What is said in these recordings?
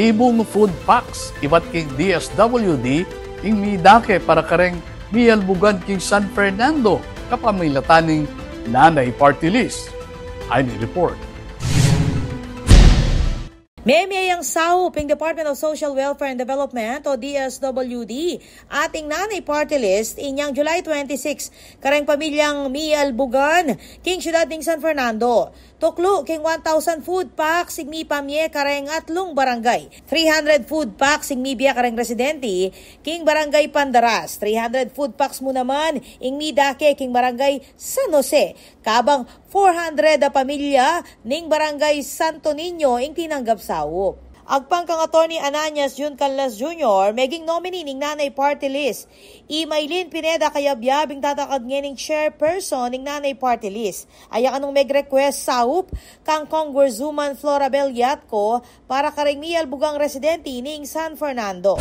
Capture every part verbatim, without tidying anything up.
Ibung food packs ibat king D S W D ing midake para kareng miyalbugan king San Fernando, kapamilatan ning Nanay Party List. Ay ni report. Meme yang saup ing Department of Social Welfare and Development o D S W D at ing Nanay Party List inyang July twenty-six kareng pamilyang miyalbugan king syudad ning San Fernando. Tuklu king one thousand food packs ing mipamie kareng atlung barangay. Three hundred food packs ing mibie kareng residente king Barangay Pandaras. Three hundred food packs mu naman ing midake king Barangay San Jose. Kabang four hundred a pamilya ning Barangay Santo Niño ing tinanggap saup. Agpang kang Attorney Ananias Jun Canlas Junior, meging nominee ning Nanay Party List i Mylene Pineda Cayabyab ing tatakad ngening chairperson ning Nanay Party List. Aya kanung meg-request saup kang Congresswoman Florabel Yatco para kareng miyalbugang residente ning San Fernando.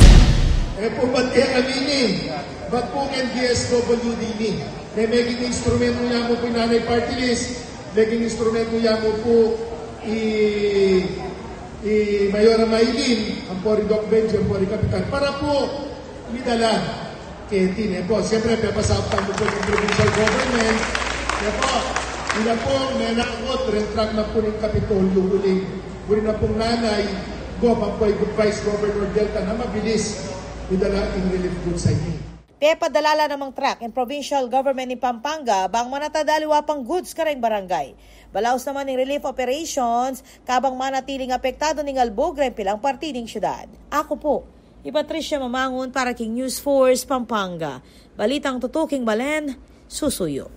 E pu, bat kekami ini, bat pu keng D S W D ini. E meging instrumentu ya mu pu ing Nanay Party List, meging instrumentu ya mu pu i, i Mayora Mylene, ampo ri Doc Benji, ampo ri Kapitan. Para pu midala keti, ne pu. Siyempre, pepasaup tamu pu king provincial government. Ne pu, ila pu, menakot, reng truck na pu ning Kapitolyo, uling buri na pung Nanay Gov ampo i Vice Governor Delta na mabilis midala ing relief goods a ini. Pepadala la namang truck ing provincial government ning Pampanga bang manatad aliwa pang goods kareng barangay. Balaus naman ing relief operations kabang manatiling apektadu ning albug reng pilang parti ning syudad. Aku pu i Patricia Mamangun para king News Force Pampanga. Balitang tutuking balen, susuyu.